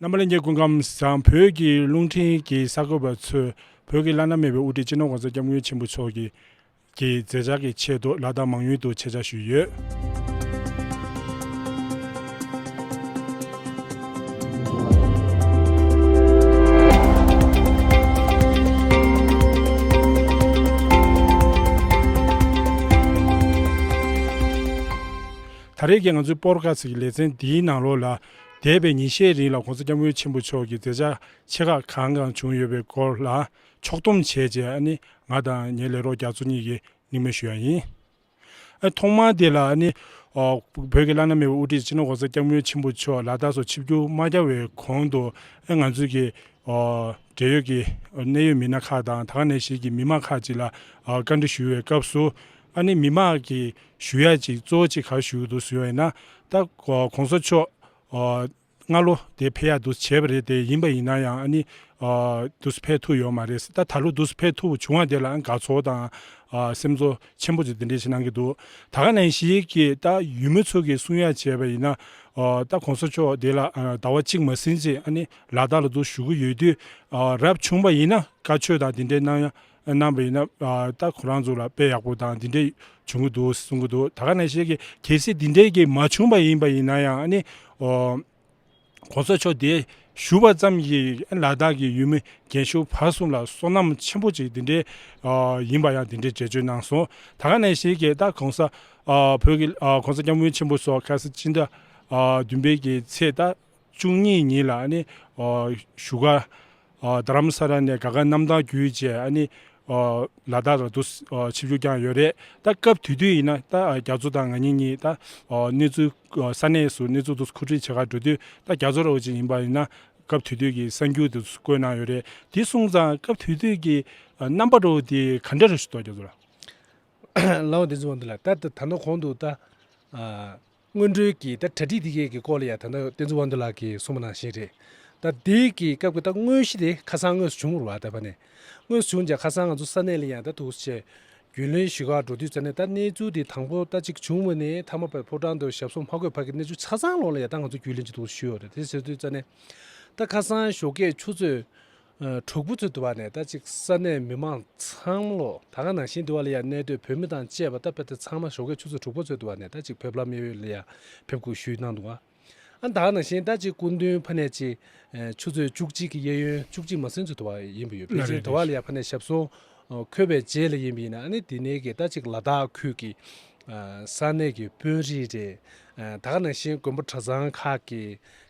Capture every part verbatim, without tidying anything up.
རྣམ་པ་ལྷན་རྒྱས་སྐུ་ཁམས་བཟང་། བོད་ཀྱི་རླུང་འཕྲིན་གྱི་གསར་འགོད་པ་ཚོས་བོད་ཀྱི་བླ་ན་མེད་པའི་དབུ་ཁྲིད་སྤྱི་ནོར་༸གོང་ས་༸སྐྱབས་མགོན་ཆེན་པོ་མཆོག་གི་གི་མཛད་འཆར་གྱི་ཆེད་དུ་ལ་དྭགས་མང་ཡུལ་དུ་ཆེད་བཅར་ཞུས་ཡོད། ད་རེས་ཀྱི་ང་ཚོའི་པོ་ཌི་ཁ་སི་ཊི་ཀྱི་ལེ་ཚན་འདིའི་ནང་ལོགས་ལ། འདས་པའི་ཉིན་ཤས་རིང་ལ་༸གོང་ས་༸སྐྱབས་མགོན་ཆེན་པོ་མཆོག་གི་མཛད་འཆར་ཆེ་ཁག་གང་གང་བྱུང་ཡོད་པའི་སྐོར་ལ་ཕྱོགས་བསྡོམས་བྱས་རྗེས། ཨ་ནི་ང་དང་ངའི་ལས་རོགས་རྒྱ་མཚོ་གཉིས་ཀྱིས་སྙན་སྒྲོན་ཞུ་ཡ་ཡིན། ཨ། ཐོག་མར་དེ་ལ་ཨ་ནི། ཨོ། བོད་ཀྱི་བླ་ན་མེད་པའི་དབུ་ཁྲིད་སྤྱི་ནོར་༸གོང་ས་༸སྐྱབས་མགོན་ཆེན་པོ་མཆོག་ལ་དྭགས་སུ་ཆིབས་བསྒྱུར་མ་བསྐྱངས་པའི་གོང་དུ། ཨ། ང་ཚོའི་གི། ཨོ། འབྲེལ་ཡོད་ཀྱི་གནད་ཡོད་མི་སྣ་ཁག་དང་། ད་ག་ནང་བཞིན་གྱི་མི་མང་ཁག་ཅིག་ལ། ཨ། བཀའ་འདྲི་ཞུ་བའི་སྐབས་སུ། ཨ་ནི་མི་མང་གིས་ཞུ་ཡ་ཅིག་གཙོ་བོ་ཅིག་ག་རེ་ཞུ་གི་འདུག་ཟེར་བ་ཡིན་ན། ད་གོང་ས་མཆོག་ཨོ། སྔ་ལོ་དེ་ཕེབས་ཡག་འདུག་བྱས་པ་རེད། དེ་ཡིན་པ་ཡིན་ན་ཡང་ཨ་ནི། ཨ། འདུག་ཕེབས་ཐུབ་ཡོད་མ་རེད། ད་ད་ལོ་འདུག་ཕེབས་ཐུབ་བྱུང་བ་དེ་ལ་དགའ་ཚོར་དང་། ཨ། སེམས་ཚོར་ཆེན་པོ་ཅིག་དེ་འདྲས་ཞིག་གནང་གི་འདུག་ད་ག་ནང་བཞིན་གྱི་ད་ཡུལ་མི་ཚོ་གིས་གསུང་ཡ་བྱས་པ་ཡིན་ན། ཨ། ད་གོང་ས་མཆོག་དེ་ལ། ཨ། ཟླ་བ་གཅིག་མ་ཟིན་ཙམ་ཨ་ནི་ལ་དྭགས་ལ་འདུག་བཞུགས་ཀྱི་ཡོད་དུས། ཨ། རབ་བྱུང་བ་ཡིན་ན་བཀའ་ཆོས་དང་དེ་འདྲས་གནང་ཡ། གནང་བ་ཡིན་ན། ཨ། ད་ཁོ་རང་ཚོ་ལ་དཔེ་ཡག་པོ་དང་དེ་འདྲས་བྱུང་གི་འདུག་གསུང་གི་འདུག་ད་ག་ནང་བཞིན་གྱི་གལ་སྲིད་དེ་འདྲས་ཀྱི་མ་བྱུང་བ་ཡིན་པ་ཡིན་ན་ཡང་ཨ་ནི། ཨོ། གོང་ས་མཆོག་དེ་བཞུགས་པ་ཙམ་གྱིས་ལ་དྭགས་ཀྱི་ཡུལ་མི་རྒན་ཤོས་བར་གསུམ་ལ་བསོད་ནམས་ཆེན་པོ་ཅིག་དེ་འདྲའི། ཨ། ཡིན་པ་ཡང་དེ་འདྲའི་འགྲེལ་བརྗོད་གནང་སོང་། ད་ག་ནང་བཞིན་གྱི་ད་གོང་ས། ཨ། བོད་ཀྱི། ཨ། གོང་ས་སྐྱབས་མགོན་ཆེན་པོ་མཆོག་ཁ་སང་སྤྱི་ཟླ། ཨ། བདུན་པའི་གི་ཚེས་ད་བཅུ་གཉིས་ཉིན་ལ་ཨ་ནི། ཨ། བཞུགས་སྒར། ཨ། རྡ་རམ་ས་ལ་ནས་ག་ག་གནམ་ཐང་བརྒྱུད་བྱས་ཨ་ནི། ཨ། ལ་དྭགས་ལ་དུ། ཨ། ཆིབས་བསྒྱུར་བསྐྱངས་ཡོད་རེད། ད་སྐབས་དེ་དུས་ཡིན་ན་ད་རྒྱ་མཚོ་དང་ང་གཉིས་གཉིས་ད། ཨ། གནས་ཚུལ། ཨ། ས་གནས་སུ་གནས་ཚུལ་དུ་མཁོ་སྤྲོད་བྱེད་གར་འགྲོ་དུས། ད་རྒྱ་མཚོ་ར་བ་ཅིག་ཡིན་པ་ཡིན་ན་སྐབས་དེ་དུས་ཀྱི་གསར་འགྱུར་དུ་བཀོད་གནང་ཡོད་རེད། དེ་སོང་ཙང་སྐབས་དེ་དུས་ཀྱི། ཨ། རྣམ་པ་ར་བ་དེ་ག་འདྲ་རེད་ཞུ་དོ་རྒྱ་མཚོ་ར། ལའོ་དེ་ཚོ་བ་འདི་ལ་ད་ད་ད་ནི་གོང་དུ་ད། ཨ། སྔོན་འགྲོའི་གི་ད་གྲ་སྒྲིག་དེ་གའི་གི་སྐོར་ལ་ཡ་ད་ལྟ་བསྟན་འཛིན་དབང་འདུས་ལགས་ཀྱིས་གསུངས་པ་ནང་བཞིན་རེད། ད་དེའི་གི་སྐབས་ཀྱི་ད་དངོས་གཞི་དེ་ཁ་སང་དངོས་སུ་བྱུང་རུ་བ་ད་བ་ནས། དངོས་སུ་བྱུང་རྗེས་ཁ་སང་ང་ཚོ་ས་གནས་ལ་ཡང་ད་འདུག་སེ་རྒྱུས་ལོན་ཞུ་གར་འགྲོ་དུས་ཙ་ནས། ད་གནས་ཚུལ་དེ་དང་པོ་ད་ཅིག་བྱུང་བ་ནས་མཐའ་མ་བར་ཕོ་བྲང་དུ་ཞབས་སོར་མ་འགོད་བར་གྱི་གནས་ཚུལ་ཆ་ཚང་ལོགས་ལ་ཡ་ད་ང་ཚོ་རྒྱུས་ལོན་ཅིག་འདུག་ཞུས་ཡོད་རེད། དེ་ཟེར་དུས་ཙ་ནས་ད་ཁ་སང་ཞོགས་ཀས་ཆུ་ཚོད། ཨ། དྲུག་པ་ཚོད་དུ་བ་ནས་ད་ཅིག་ས་གནས་མི་མང་ཚང་མ་ལོ། ད་ག་ནང་བཞིན་དུ་བ་ལ་ཡ་གནས་སྡོད་བོད་མི་དང་བཅས་པ་ད་དཔེ་དེ་ཚང་མ་ཞོགས་ཀས་ཆུ་ཚོད་དྲུག་པ་ཚོད་དུ་བ་ནས་ད་ཅིག་བོད་ལ་མེ་ཡོད་ལ་ཡ་ཕེབས་སྒུག་ཞུས་གནང་འདུག་བ། ཨ། ད་ག་ནང་བཞིན་ད་ཅིག་སྐུ་མདུན་ཕ་ནས་ཅིག་ཨ། ཆུ་ཚོད་བཅུ་གཅིག་གི་གཡས་གཡོན་བཅུ་གཅིག་མ་ཟིན་ཚོད་དུ་བ་ཡིན་པ་ཡོད། པེ་ཅིན་དུ་བ་ལ་ཡ་ཕ་ནས་ཞབས་སོར། ཨ། འཁོད་པའི་རྗེས་ལ་ཡིན་པ་ཡིན་ན་ཨ་ནི་དེ་ནས་གི་ད་ཅིག་ལ་དྭགས་ཁུལ་གྱི། ཨ། ས་གནས་ཀྱི་དཔོན་རིགས་རེད། ཨ། ད་ག་ནང་བཞིན་དགོན་པ་གྲྭ་ཚང་ཁག་གི་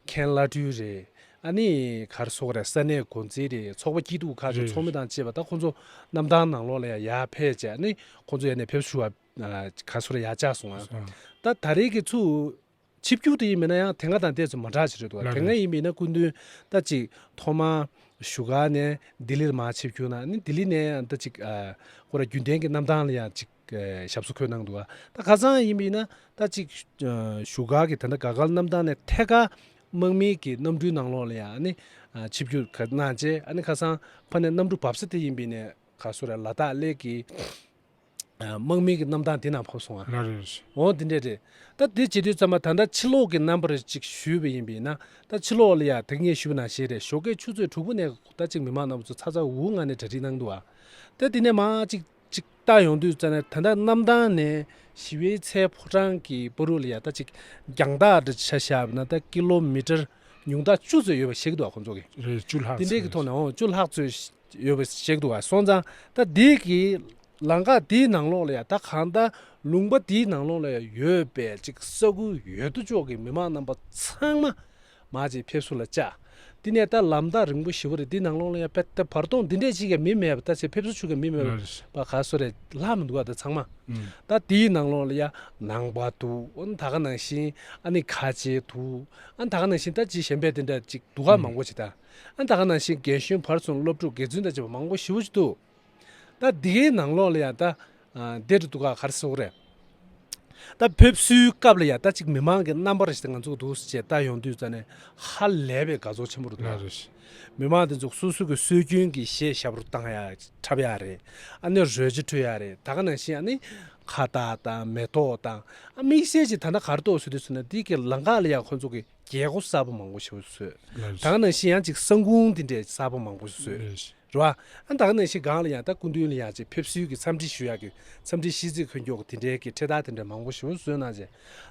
མཁན་བླ་སྤྲུལ་རེད། ཨ་ནི་ག་རེ་ཟེར་དགོས་རེད། ས་གནས་འགོ་འཛིན་རེད། ཚོགས་པ་སྐྱིད་སྡུག་ཁག་གི་ཚོགས་མི་དང་བཅས་པ་ད་ཁོང་ཚོ་གནམ་ཐང་ནང་ལོགས་ལ་ཡ་ཡར་ཕེབས་བྱས། ཨ་ནི་ཁོང་ཚོ་ཡ་ནས་ཕེབས་བསུ་བ། ཨ། ག་རེ་ཟེར་དགོས་རེད། ཡར་བཅར་སོང་ཨ། ད་ད་རེས་ཀྱི་ཚུར་ཆིབས་བསྒྱུར་དེ་ཡིན་མིན་ན་ཡང་དེ་སྔ་དང་དེ་ཚོ་མ་འདྲ་ཞིག་རེད་འདུག་དེ་སྔ་ཡིན་མིན་ན་སྐུ་མདུན་ད་ཅིག་ཐོག་མར་བཞུགས་སྒར་ནས་ལྡི་ལིར་མར་ཆིབས་བསྒྱུར་གནང་། ཨ་ནི་ལྡི་ལི་ནས་ཡང་ད་ཅིག་ཨ། ཁོ་ར་རྒྱུན་ལྡན་གྱི་གནམ་ཐང་ལ་ཡང་ཅིག་ཨ། ཞབས་སོར་འཁོད་གནང་འདུག་ད་ཁ་སང་ཡིན་པ་ཡིན་ན་ད་ཅིག་ཨ། བཞུགས་སྒར་གྱི་ད་ལྟ་ག་གལ་གནམ་ཐང་ནས་ཐད་ཀར་དམག་མིའི་གི་གནམ་གྲུའི་ནང་ལོགས་ལ་ཡང་ཨ་ནི་ཨ། ཆིབས་བསྒྱུར་གནང་རྗེས། ཨ་ནི་ཁ་སང་ཕ་ནས་གནམ་གྲུ་བབས་ས་དེ་ཡིན་པ་ཡིན་ནའི་ག་རེ་ཟེར་དགོས་རེད། ལ་དྭགས་གླེ་གི་ཨ། དམག་མིའི་གི་གནམ་ཐང་དེ་ནང་ཕབ་སོང་ཨ། ལགས་རེད། འོ་དེ་འདྲས་རེད། ད་དེ་བྱེད་དུས་ཙམ་པ་ད་ལྟ་ཕྱི་ལོགས་ཀྱི་རྣམ་པར་ཅིག་ཞུས་པ་ཡིན་པ་ཡིན་ན། ད་ཕྱི་ལོགས་ལ་ཡ་དེ་ངས་ཞུས་པ་ནང་བཞིན་རེད། ཞོགས་ཀས་ཆུ་ཚོད་དྲུག་པ་ནས་ད་ཅིག་མི་མང་རྣམས་ཚོ་ཚ་ཚ་འུར་འུར་ངང་ནས་གྲ་སྒྲིག་གནང་འདུག་ཨ། ད་དེ་ནས་མར་ཅིག་ཅིག་ལྟ་ཡོང་དུས་ཙ་ནས་ད་ལྟ་གནམ་ཐང་ནས་ཞི་བའི་ཚལ་ཕོ་བྲང་གི་བར་དུ་ལ་ཡ་ད་ཅིག་རྒྱང་ཐག་འདྲ་ཆ་བཞག་པ་ན་ད་ཀི་ལོ་མི་ཊར་ཉུང་མཐའ་བཅུ་ཙམ་ཡོད་པ་ཞིག་འདུག་ཨ། ཁོང་ཚོ་གི་རེད། བཅུ་ལྷག་དེ་འདྲའི་གི་ཙམ་ཐོག་ནས་འོ་བཅུ་ལྷག་ཙམ་ཡོད་པ་ཞིག་འདུག་ཨ། སོང་ཙང་ད་དེའི་གི་ལམ་ཁ་དེའི་ནང་ལོགས་ལ་ཡ་ད་གང་ལྟར་ལུང་པ་དེའི་ནང་ལོགས་ལ་ཡ་ཡོད་པའི་ཅིག་ས་ཁུལ་ཡོད་དོ་ཅོག་གི་མི་མང་རྣམ་པ་ཚང་མ་མར་ཅིག་ཕེབས་བསུ་ལ་བཅར། དེ་ནས་ད་ལམ་ཐག་རིང་པོ་ཞེ་པོ་རེད། དེའི་ནང་ལོགས་ལ་ཡ་དཔེ་ད་བར་སྟོང་འདི་འདྲས་ཅིག་ཡ་མི་མེད་པ། ད་ཅིག་ཕེབས་བསུ་ཞུ་མཁན་མི་མེད་པ། ག་རེ་ཟེར་དགོས་རེད། ལྷག་མི་འདུག་ཨ། ད་ཚང་མ། ཨུམ། ད་དེའི་ནང་ལོགས་ལ་ཡ་ནང་པ་འདུག་ཨ་ནི་ད་ག་ནང་བཞིན་ཨ་ནི་ཁ་ཆེ་འདུག་ཨ་ནི་ད་ག་ནང་བཞིན་ད་ཅིག་གཞན་པའི་དེ་འདྲ་ཅིག་འདུག་ག་ཨུམ། མང་པོ་ཅིག་ད། ཨ་ནི་ད་ག་ནང་བཞིན་རྒན་གཞོན་བར་གསུམ་སློབ་ཕྲུག་དགེ་བཙུན་དང་བཅས་པ་མང་པོ་ཞེ་པོ་ཅིག་འདུག་ད་འདི་གའི་ནང་ལོགས་ལ་ཡ་ད། ཨ། འདི་རུ་འདུག་ག་ག་རེ་ཟེར་དགོས་རེད། ད་ཕེབས་བསུའི་སྐབས་ལ་ཡ་ད་ཅིག་མི་མང་གི་རྣམ་པ་རེ་ཞིག་ང་ཚོ་འདུག་སེ་བྱས་ལྟ་ཡོང་དུས་ཙ་ནས་ཧ་ལས་པའི་དགའ་ཚོར་ཆེན་པོ་རུ་འདུག་ལགས་རེད། མི་མང་དེ་ཚོ་སོ་སོ་གི་སྲོལ་རྒྱུན་གྱི་གཞས་ཞབས་བྲོ་བཏང་ཡ་འཁྲབ་ཡ་རེད། ཨ་ནི་རོལ་ཆ་འཁྲབ་ཡ་རེད། ད་ག་ནང་བཞིན་ཨ་ནི་ཁ་བཏགས་དང་མེ་ཏོག་དང་། ཨ། དམིགས་བསལ་གྱིས་ད་ལྟ་ག་རེ་འདུག་ཟེར་དུས་ཙ་ན་འདི་གི་ལམ་ཁ་ལ་ཡ་ཁོ་ཚོ་གི་རྒྱལ་སྒོ་གསར་པ་མང་པོ་ཞིག་བཟོས། ད་ག་ནང་བཞིན་ཡང་ཅིག་གསང་ཁུང་དེ་འདྲའི་གསར་པ་མང་པོ་ཞིག་བཟོས། རེད་བ། ཨ་ད་ག་ནང་བཞིན་སྒང་ལ་ཡང་ད་སྐུ་མདུན་ལ་ཡང་ཅིག་ཕེབས་བསུའི་གི་འཚམས་འདྲི་ཞུ་ཡག་གི་འཚམས་འདྲི་ཤིས་ཚིག་འཁོད་མཁན་དེ་འདྲའི་གི་འཕྲེད་དར་དེ་འདྲ་མང་པོ་ཞིག་བཟོས་གནང་བྱས།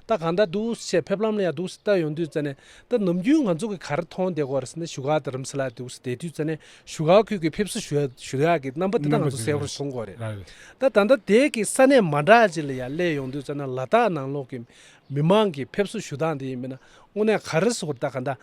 ད་གང་ལྟར་འདུག་སེ་ཕེབས་ལམ་ལ་ཡང་འདུག་སེ་ལྟ་ཡོང་དུས་ཙ་ནས། ད་ནམ་རྒྱུན་ང་ཚོ་གི་ག་རེ་མཐོང་བསྡད་ཀྱི་ཡོད་རེད་ཟེར་ན། བཞུགས་སྒར་དྷ་རམ་ས་ལར་འདུག་སེ་བསྡད་དུས་ཙ་ནས་བཞུགས་སྒར་ཁུལ་གྱི་ཕེབས་བསུ་ཞུ་ཡ་ཞུ་ཡག་གི་རྣམ་པ་དེ་དག་ང་ཚོ་གསལ་པོར་མཐོང་གི་ཡོད་རེད། ད་ད་ལྟ་དེ་གི་ས་གནས་མ་འདྲ་ཅིག་ལ་ཡང་སླེབས་ཡོང་དུས་ཙ་ན། ལ་དྭགས་ནང་ལོགས་ཀྱི་མི་མང་གི་ཕེབས་བསུ་ཞུ་སྟངས་དེ་ཡིན་པ་ན་དངོས་གནས་ག་རེ་ཟེར་དགོས་རེད། ད་གང་ལྟར་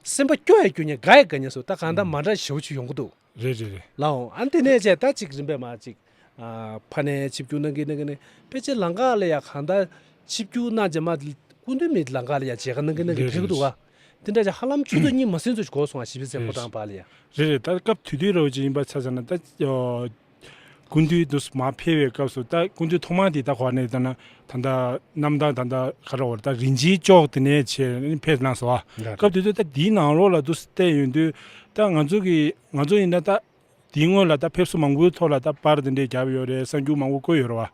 སེམས་པ་སྐྱོ་ཡང་སྐྱོ་མཁན། དགའ་ཡང་དགའ་མཁན་སོགས་ད་གང་ལྟར་མ་འདྲ་ཞེ་པོ་ཅིག་ཡོང་གི་འདུག་རེད་རེད་རེད། ལགས་འོང་། ཨ་དེ་ནས་བྱས་ད་ཅིག་རིམ་པས་མར་ཅིག་ཨ་ཕར་ནས་ཆིབས་བསྒྱུར་གནང་གིན་གནང་གིན་ནས། ཕལ་ཆེར་ལམ་ཁ་ལ་ཡ་གང་ལྟར་ཆིབས་བསྒྱུར་གནང་རྗེས་མ་སྐུ་མདུན་མི་ལམ་ཁ་ལ་ཡ་མཇལ་ཁ་གནང་གིན་གནང་གིན་རེད་ཕེབས་ཀྱི་འདུག་ག་རེད། དེ་འདྲ་ཅིག་ཧ་ལམ་ཆུ་ཚོད་གཉིས་མ་ཟིན་ཙམ་ཞིག་འགོར་སོང་ང་། ཞིང་ཆེན་གྱི་ཕོ་བྲང་བར་ལ་ཡ། རེད་རེད། ད་སྐབས་དེ་དུས་རོ་ཅིག་ཡིན་པ་ཆ་བཞག་ན། ད་ཨ་སྐུ་མདུན་དུ་མར་ཕེབས་པའི་སྐབས་སུ། ད་སྐུ་མདུན་ཐོག་མ་དེ་ད་གོ་ནས་ད་ན་ད་ད་གནམ་ཐང་ད་ད་ག་རེ་བར་ད་རིན་ཆེན་གཅོག་དེ་ནས་བྱས་ཕེབས་གནང་སོང་བ། ལགས་རེད། སྐབས་དེ་དུས་ད་དེའི་ནང་ལོགས་ལ་འདུག་སེ་བལྟས་ཡོང་དུས། ད་ང་ཚོ་གི་ང་ཚོ་ཡིན་ན་ད་དེའི་སྔོན་ལ་ད་ཕེབས་བསུ་མང་པོའི་ཐོག་ལ་ད་པར་དེ་འདྲས་བརྒྱབ་ཡོད་རེད། གསར་འགྱུར་མང་པོ་བཀོད་ཡོད་རེད་བ།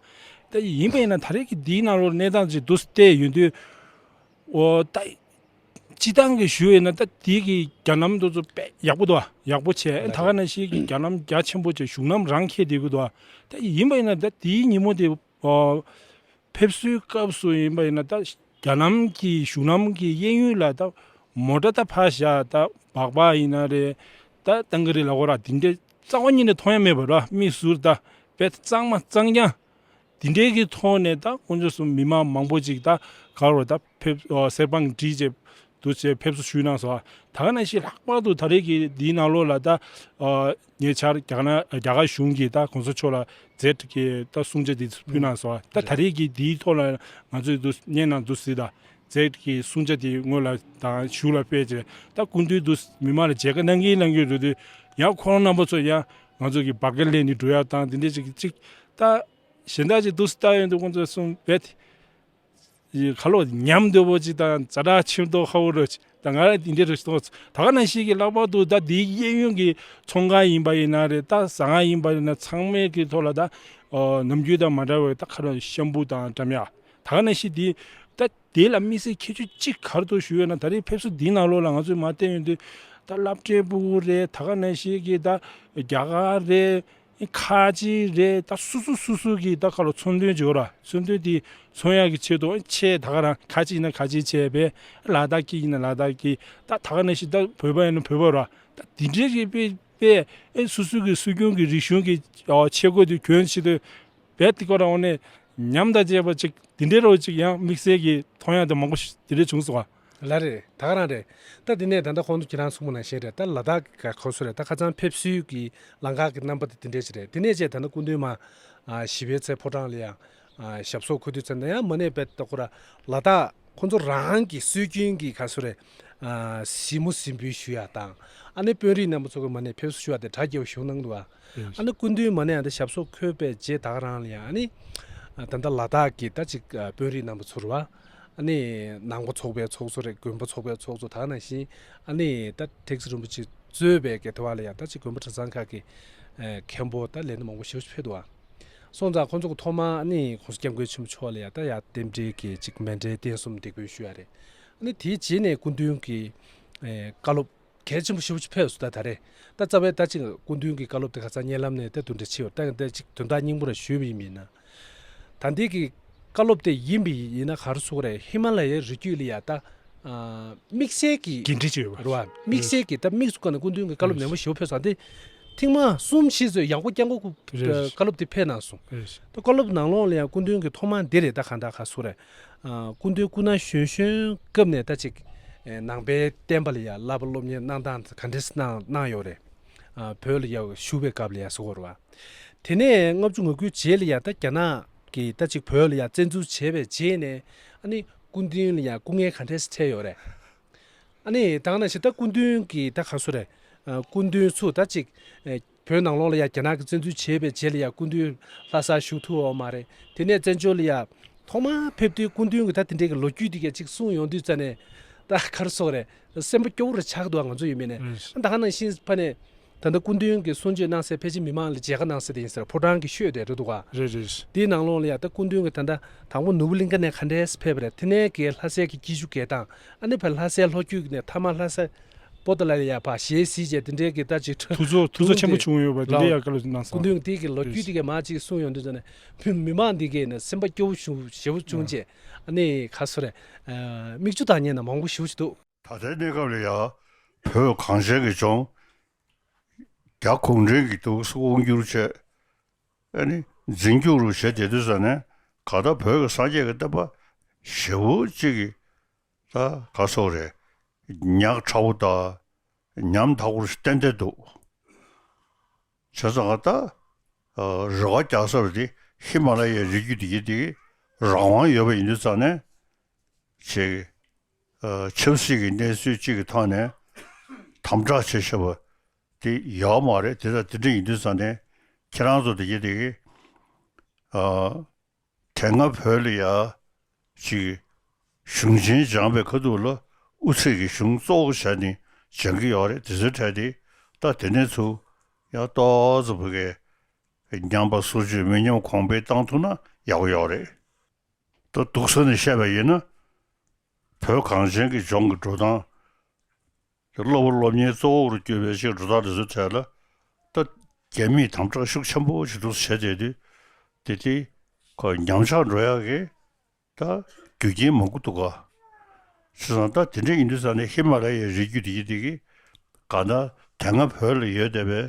ད་ཡིན་པ་ཡིན་ན་ད་རེས་ཀྱི་དེའི་ནང་ལོགས་གནས་སྟངས་ཅིག་འདུག་སེ་བལྟས་ཡོང་དུས། འོ་ད་སྤྱིར་བཏང་གི་ཞུ་ཡིན་ན། ད་དེའི་གི་རྒྱ་ལམ་དེ་ཚོ་དཔེ་ཡག་པོ་འདུག་བ། ཡག་པོ་བྱས། ད་ག་ནང་བཞིན་གྱི་རྒྱ་ལམ་རྒྱ་ཆེན་པོ་བྱས། གཞུང་ལམ་རང་འཁེལ་བསྡད་ཀྱི་འདུག་བ། ད་ཡིན་པ་ཡིན་ན་ད་དེའི་ཉིན་མོ་དེ། ཨོ། ཕེབས་བསུའི་སྐབས་སུ་ཡིན་པ་ཡིན་ན། ད་རྒྱ་ལམ་གྱི་གཞུང་ལམ་གྱི་གཡས་གཡོན་ལ་ད་མོ་ཊ་ད་ཕར་བཞག་ད་སྦག་སྦག་ཡིན་ན་རེད། ད་ཏང་གི་རེད་ལ་གོ་ར་དེ་འདྲས་རྩ་བ་ཉིད་ནས་མཐོང་ཡ་མེད་པ་ར། མིག་ཟུར་ད་དཔེ་གཙང་མ་གཙང་རྐྱང་དེ་འདྲས་ཀྱི་ཐོག་ནས། ད་ཁོང་ཚོ་ཚོ་མི་མང་མང་པོ་ཅིག་ད་ག་རེ་ད་ཕེབས་ཨོ་གསེར་པང་བསྒྲིགས་བྱས་འདུག་སེ་ཕེབས་བསུ་ཞུས་གནང་སོང་། ད་ག་ནང་བཞིན་ལྷག་པར་དུ་ད་རེས་ཀྱི་འདིའི་ནང་ལོགས་ལ་ད་ཨ་ཉེ་ཆར་རྒྱ་ནག་རྒྱ་གར་གཞུང་གིས་ད་གོང་ས་མཆོག་ལ་མཛད་ཀྱི་ད་གསུང་བྱ་འདི་ཕུལ་གནང་སོང་། ད་ད་རེས་ཀྱི་འདིའི་ཐོག་ལ་ང་ཚོས་འདུག་སྙན་གནང་འདུག་སེ། ད་མཛད་ཀྱི་གསུང་བྱ་འདི་སྔོན་ལ་དང་གཞུག་ལ་སྤེལ་བྱས། ད་སྐུ་མདུན་འདུག་མི་མང་ལ་མཇལ་ཁ་གནང་གིན་གནང་གིན་རེད་དུས། ཡང་ཁོང་རྣམ་པ་ཚོ་ཡང་ང་ཚོ་གི་སྦག་སྐད་ལེན་ནས་འགྲོ་ཡ་དང་དེ་འདྲས་ཅིག་ཅིག་ད་གཞན་དག་ཅིག་འདུག་སེ་ལྟ་ཡོང་དུས། ཁོང་ཚོ་གསུང་བས། ཁ་ལོ་ཉམས་དོད་པོ་ཅིག་དང་ཛ་དྲག་ཆེ་མདོག་ཁ་པོ་རེད། ད་ང་རང་དེ་འདྲ་རེད་སོང་། ད་ག་ནང་བཞིན་གྱི་ལྷག་པར་དུ་ད་དེའི་གཡས་གཡོན་གྱི་ཚོང་ཁང་ཡིན་པ་ཡིན་ན་རེད། ད་ཟ་ཁང་ཡིན་པ་ཡིན་ན། ཚང་མའི་གི་ཐོག་ལ་ད་ཨོ་ནམ་རྒྱུན་དང་མ་འདྲ་བའི་ད་ཁ་ལོ་ཤམ་བུ་དང་འགྲམ་ཡ། ད་ག་ནང་བཞིན་དེ་ད་དེ་ལ་དམིགས་བསལ་ཁྱད་ཆོས་གཅིག་ག་རེ་འདུག་ཞུ་ཡོད་ན། ད་རེས་ཕེབས་བསུ་འདིའི་ནང་ལོགས་ལ་ང་ཚོས་མར་བལྟས་ཡོང་དུས། ད་སློབ་གྲྭའི་ཕྲུ་གུ་རེད། ད་ག་ནང་བཞིན་གྱི་ད་རྒྱ་གར་རེད། ཁ་ཆེ་རེད། ད་སོ་སོ་སོ་སོ་གི་ད་ཁ་ལོ་མཚོན་དོན་བྱེད་ར། མཚོན་དོན་དེ་མཚོན་ཡག་གི་ཆེད་དུ་ཆེ། ད་ག་རང་ཁ་ཆེ་ཡིན་ན་ཁ་ཆེ་བྱས་པས། ལ་དྭགས་ཀྱི་ཡིན་ན་ལ་དྭགས་ཀྱི། ད་ད་ག་ནང་བཞིན་ད་བོད་པ་ཡིན་ན་བོད་པ་ར། ད་དེ་འདྲའི་གི་དཔེ་དཔེ་ཨེ་སོ་སོ་གི་སྲོལ་རྒྱུན་གྱི་རིག་གཞུང་གི་ཨོ་ཆས་གོས་དེ་གྱོན་ཆེད་དུ་བས། དེ་ཀོ་རང་ནས་ཉམས་དང་བཅས་པ་ཅིག་དེ་འདྲའི་རོ་ཅིག་ཡང་དམིགས་བསལ་གྱི་མཐོང་ཡག་དེ་མང་པོ་ཞིག་དེ་འདྲའི་བྱུང་སོང་བ། ལགས་རེད། ད་ག་རང་རེད། ད་དེ་ནས་ད་ལྟ་ཁོང་ཚོ་ཁྱེད་རང་གསུངས་པ་ནང་བཞིན་རེད། ད་ལ་དྭགས་ཀྱི་ཁོ་སོ་རེད། ད་ཁ་སང་ཕེབས་བསུའི་གི་ལམ་ཁ་གི་རྣམ་པ་དེ་དེ་འདྲས་ཞིག་རེད། དེ་ནས་བྱས་ད་ནི་སྐུ་མདུན་མར་ཨ་བཞི་པའི་ཚེས་ཕོ་བྲང་ལ་ཡང་ཨ་ཞབས་སོར་འཁོད་དུས་ཙམ་ན། ཡང་མ་ནས་བེད་ད་ཁོ་ར་ལ་དྭགས་ཁོང་ཚོ་རང་གི་སྲོལ་རྒྱུན་གྱི་ཁ་སོ་རེད། ཨ་གཟིགས་མོ་གཟིགས་འབུལ་ཞུ་ཡ་དང་། ཨ་ནི་དཔོན་རིགས་རྣམ་པ་ཚོ་གི་མ་ནས་ཕེབས་བསུ་ཞུ་ཡ་དེ་གྲ་རྒྱས་པ་ཞུ་གནང་འདུག་བ། ཨ་ནི་སྐུ་མདུན་མ་ནས་ཨ་ད་ཞབས་སོར་འཁོད་པའི་རྗེས་ད་ག་རང་ལ་ཡང་། ཨ་ནི་ད་ལྟ་ལ་དྭགས་ཀྱི་ད་ཅིག་དཔོན་རིགས་རྣམ་པ་ཚོ་རུ་བ། ཨ་ནི་ནང་པ་ཚོགས་པའི་ཚོགས་གཙོ་རེད། དགོན་པ་ཚོགས་པའི་ཚོགས་གཙོ། ད་ག་ནང་བཞིན་ཨ་ནི་ད་ཐེག་ས་རིན་པོ་ཆེ་གཙོས་པའི་གི་དེ་བ་ལ་ཡང་ད་ཅིག་དགོན་པ་གྲྭ་ཚང་ཁག་གི་མཁན་པོ་ད་ལས་སྣེ་མང་པོ་ཞེ་པོ་ཅིག་ཕེབས་འདུག་བ། སོང་ཙང་ཁོང་ཚོ་གི་ཐོག་མ་ཨ་ནི་༸གོང་ས་༸སྐྱབས་མགོན་ཆེན་པོ་མཆོག་ལ་ཡང་ད་ཡང་རྟེན་འབྲེལ་གྱི་ཅིག་མཎྜལ་རྟེན་གསུམ་འདེགས་འབུལ་ཞུ་ཡ་རེད། ཨ་ནི་དེའི་རྗེས་ནས་སྐུ་མདུན་གྱི་བཀའ་སློབ་གལ་ཆེན་པོ་ཞེ་པོ་ཅིག་ཕེབས་སོང་། ད་ད་རེས་ད་རྩ་བའི་ད་ཅིག་སྐུ་མདུན་གྱི་བཀའ་སློབ་དེ་ཁ་སང་བརྙན་ལམ་ནས་ད་དེ་འདྲ་ཕྱིན་ཡོད། ད་ད་ཅིག་དོན་དག་སྙིང་པོ་ར་ཞུས་པ་ཡིན་མིན་ན། ད་འདི་གི་བཀའ་སློབ་དེ་ཡིན་པ་ཡིན་ན་ག་རེ་ཟེར་དགོས་རེད། ཧི་མ་ལ་ཡའི་རི་རྒྱུད་ལ་ཡ་ད་དམིགས་བསལ་གྱི་འགན་འཁྲི་ཅིག་ཡོད་པ་རེད་བ། དམིགས་བསལ་གྱི་ད་དམིགས་སུ་བཀར་ནས་སྐུ་མདུན་གྱི་བཀའ་སློབ་ནན་པོ་ཞེ་པོ་ཕེབས་སོང་། འདི་ཐེངས་མ་གསུམ་བཞི་ཙམ་ཡང་སྒོ་བསྐྱར་སྒོ་བཀའ་སློབ་དེ་ཕེབས་གནང་སོང་། ད་བཀའ་སློབ་ནང་ལོགས་ལ་ཡང་སྐུ་མདུན་གྱི་ཐོག་མ་འདི་རེད། ད་གང་ལྟར་ག་རེ་ཟེར་དགོས་རེད། སྐུ་མདུན་སྐུ་ན་གཞོན་གཞོན་སྐབས་ནས་ད་ཅིག་ནང་པའི་བསྟན་པ་ལ་ཡ་བསླབ་པ་སློབ་གཉེར་གནང་སྟངས་ག་འདྲས་གནང་གནང་ཡོད་རེད། བོད་ལ་ཡ་བཞུགས་པའི་སྐབས་ལ་ཡ་ཟེར་དགོས་རེད་བ། དེ་ནས་ལྔ་བཅུ་ང་དགུའི་རྗེས་ལ་ཡ་ད་རྒྱ་ནག་གིས་ད་ཅིག་བོད་ལ་ཡ་བཙན་འཛུལ་བྱས་པའི་རྗེས་ནས། ཨ་ནི་སྐུ་མདུན་ལ་ཡ་སྐུ་ངལ་ག་འདྲས་འཕྲད་ཡོད་རེད། ཨ་ནི་ད་ག་ནང་བཞིན་ད་སྐུ་མདུན་གྱི་ད་ག་རེ་ཟེར་དགོས་རེད། སྐུ་མདུན་ཚུར་ད་ཅིག་བོད་ནང་ལོགས་ལ་ཡ་རྒྱ་ནག་གིས་བཙན་འཛུལ་བྱས་པའི་རྗེས་ལ་ཡ་སྐུ་མདུན་ལྷ་སར་བཞུགས་ཐུབ་ཡོད་མ་རེད། དེ་ནས་བཙན་བྱོལ་ལ་ཡ་ཐོག་མ་ཕེབས་དུས་སྐུ་མདུན་གྱི་ད་དེ་འདྲའི་གི་ལོ་རྒྱུས་དེ་ག་ཅིག་གསུངས་ཡོང་དུས་ཙ་ནས། ད་ག་རེ་ཟེར་དགོས་རེད། སེམས་པ་སྐྱོ་བོ་རེ་ཆགས་འདུག་ང་ཚོ་ཡིན་མིན་ནས། ཨ་ད་ག་ནང་བཞིན་ཕ་ནས་ ད་ལྟ་སྐུ་མདུན་གྱི་གསུང་ཆོས་གནང་སའི་ཕལ་ཆེར་མི་མང་ལ་མཇལ་ཁ་གནང་ས་དེ་ཡིན་ཟེར། ཕོ་བྲང་གི་ཤོད་དེ་རེད་འདུག་ག། རེད་རེད། དེའི་ནང་ལོགས་ལ་ཡ་ད་སྐུ་མདུན་གྱི་ད་ལྟ་དང་པོ་ནོར་བུ་གླིང་ཁ་ནས་ག་འདྲས་ཕེབས་པ་རེད། དེ་ནས་གའི་ལྷ་སའི་གི་སྐྱིད་ཆུ་གའི་ཐང་། ཨ་ནི་ཕར་ལྷ་སའི་ལྷོ་རྒྱུད་ནས་མཐའ་མ་ལྷ་ས་པོ་ཏ་ལ་ལ་ཡ་ཕར་ཞལ་གཟིགས་བྱས་དེ་འདྲའི་གི་ད་ཅིག་ཐུགས་ཚོར་ཐུགས་ཚོར་ཆེན་པོ་བྱུང་ཡོད་པ་དེ་འདྲའི་ཡ་བཀའ་སློབ་གནང་སོང་། སྐུ་མདུན་དེ་གི་ལོ་རྒྱུས་དེ་གའི་མ་ཅིག་གསུངས་ཡོང་དུས་ཙ་ནས་བོད་མི་མང་འདི་གའི་ནས་སེམས་པ་སྐྱོ་བོ་ཞུ་ཞེ་བོ་བྱུང་བྱས། ཨ་ནི་ག་སོ་རེད། མིག་ཆུ་བཏང་མཁན་ན་མང་པོ་ཞེ་བོ་ཞིག་འདུག། ད་ལྟའི་གནས་སྐབས་ལ་ཡ་བོད་གངས་ཅན་གྱི་ལྗོངས་རྒྱ་གུང་ཁྲན་གྱིས་འདུག་སེ་དབང་བསྒྱུར་བྱས། ཨ་ནི་འཛིན་སྐྱོང་རུ་བྱེད་བསྡད་དུས་ཙ་ནས་གང་ལྟར་བོད་ཀྱི་སངས་རྒྱས་ཀྱི་བསྟན་པ་ཞེ་བོ་གཅིག་གི་ད་ག་སོགས་རེད། ཉག་ཕྲ་བོ་དང་ཉམ་ཐག་པོ་ཞིག་ཏན་ཏན་འདུག། བྱས་ཙང་ད་རི་ཁ་རྒྱག་ས་རུ་དེ་ཧི་མ་ལ་ཡའི་རི་རྒྱུད་དེ་གི་དེ་གི་རང་དབང་ཡོད་པ་ཡིན་དུས་ཙ་ནས་ཅིག་ཆབ་སྲིད་ཀྱི་གནས་ཚུལ་གཅིག་གི་ཐོག་ནས་དམ་དྲག་བྱེད་བྱ་བ་དེ་ཡོད་མ་རེད། དེ་ལྟར་དེ་འདྲ་ཡིན་དུས་ཙང་ནས་ཁྱེད་རང་ཚོ་དེ་གི་དེ་གི་ཨ་དེ་སྔ་བོད་ལ་ཡ་ཅིག་གཞུང་ཆེན་སྦྱངས་པའི་ཁ་ཐུག་ལ་དབུ་ཚད་ཀྱི་གཞུང་གཙོ་བོ་བྱས་ནས་སྦྱང་གི་ཡོད་རེད། དེ་ཚོའི་གྲས་དེ་ད་དེ་ནས་ཚུར་ཡང་ཏོག་ཙམ་བོད་སྐད་ཉམས་པ་སོར་ཆུད་མི་ཉམས་གོང་འཕེལ་བཏང་ཐུབ་ན་ཡག་པོ་ཡོད་རེད། ད་སྡུག་ས་ནས་བཤད་པ་ཡིན་ན་བོད་གངས་ཅན་གྱི་ལྗོངས་ཀྱི་འགྲོ་སྟངས། སློབ་པ་སློབ་གཉེར་གཙོ་བོར་གྱུར་པའི་ཕྱིར་འགྲོ་སྟངས་དེ་ཚོའི་གྲས་ལ་ད་རྒྱ་མིས་དམ་དྲག་ཤུགས་ཆེན་པོ་ཞིག་འདུག་བྱས་བསྡད་དུས་དེ་དེ་ཁོ་ཉམས་ཆག་འགྲོ་ཡག་གི་ད་རྒྱུ་རྐྱེན་མང་པོ་འདུག་ག། བྱས་ཙང་ད་དེ་འདྲ་ཡིན་དུས་ཙང་ནས་ཧི་མ་ལ་ཡའི་རི་རྒྱུད་དེ་ཡི་དེ་གི་གང་ལྟར་དེ་སྔ་བོད་ལ་ཡོད་བསྡད་པའི་